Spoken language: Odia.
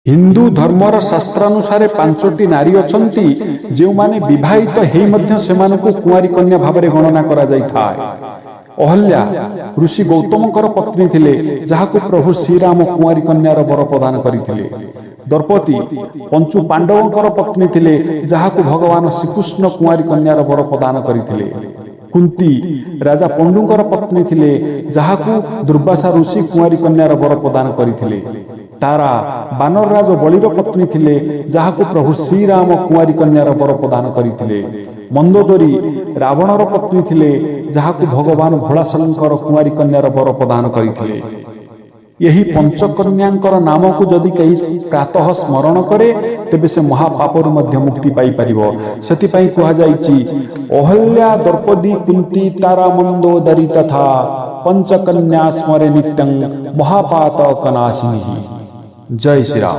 ହିନ୍ଦୁ ଧର୍ମର ଶାସ୍ତ୍ରାନୁସାରେ ପାଞ୍ଚଟି ନାରୀ ଅଛନ୍ତି, ଯେଉଁମାନେ ବିବାହିତ ହେଇ ମଧ୍ୟ ସେମାନଙ୍କୁ କୁଆଁରୀ କନ୍ୟା ଭାବରେ ଗଣନା କରାଯାଇଥାଏ। ଅହଲ୍ୟା ଋଷି ଗୌତମଙ୍କର ପତ୍ନୀ ଥିଲେ, ଯାହାକୁ ପ୍ରଭୁ ଶ୍ରୀରାମ କୁଆଁରୀ କନ୍ୟାର ବର ପ୍ରଦାନ କରିଥିଲେ। ଦ୍ରୌପଦୀ ପଞ୍ଚୁ ପାଣ୍ଡବଙ୍କର ପତ୍ନୀ ଥିଲେ, ଯାହାକୁ ଭଗବାନ ଶ୍ରୀକୃଷ୍ଣ କୁଆଁରୀ କନ୍ୟାର ବର ପ୍ରଦାନ କରିଥିଲେ। କୁନ୍ତି ରାଜା ପଣ୍ଡୁଙ୍କର ପତ୍ନୀ ଥିଲେ, ଯାହାକୁ ଦୁର୍ବାସା ଋଷି କୁଆଁରୀ କନ୍ୟାର ବର ପ୍ରଦାନ କରିଥିଲେ। ତାରା ବାନରରାଜ ବଳିର ପତ୍ନୀ ଥିଲେ, ଯାହାକୁ ପ୍ରଭୁ ଶ୍ରୀରାମ କୁଆଁରୀ କନ୍ୟାର ବର ପ୍ରଦାନ କରିଥିଲେ। ମନ୍ଦୋଦରୀ ରାବଣର ପତ୍ନୀ ଥିଲେ, ଯାହାକୁ ଭଗବାନ ଭୋଳାଶଙ୍କର କୁଆଁରୀ କନ୍ୟାର ବର ପ୍ରଦାନ କରିଥିଲେ। ଏହି ପଞ୍ଚକନ୍ୟାଙ୍କର ନାମକୁ ଯଦି କେହି ପ୍ରାତଃ ସ୍ମରଣ କରେ, ତେବେ ସେ ମହାପାପରୁ ମଧ୍ୟ ମୁକ୍ତି ପାଇପାରିବ। ସେଥିପାଇଁ କୁହାଯାଇଛି, ଅହଲ୍ୟା ଦ୍ରୌପଦୀ କୁନ୍ତି ତାରା ମନ୍ଦୋଦରୀ ତଥା ପଞ୍ଚକନ୍ୟା ସ୍ମରେ ନିତ୍ୟଂ ମହାପାତକନାଶିନୀ। ଜୟ ଶ୍ରୀରାମ।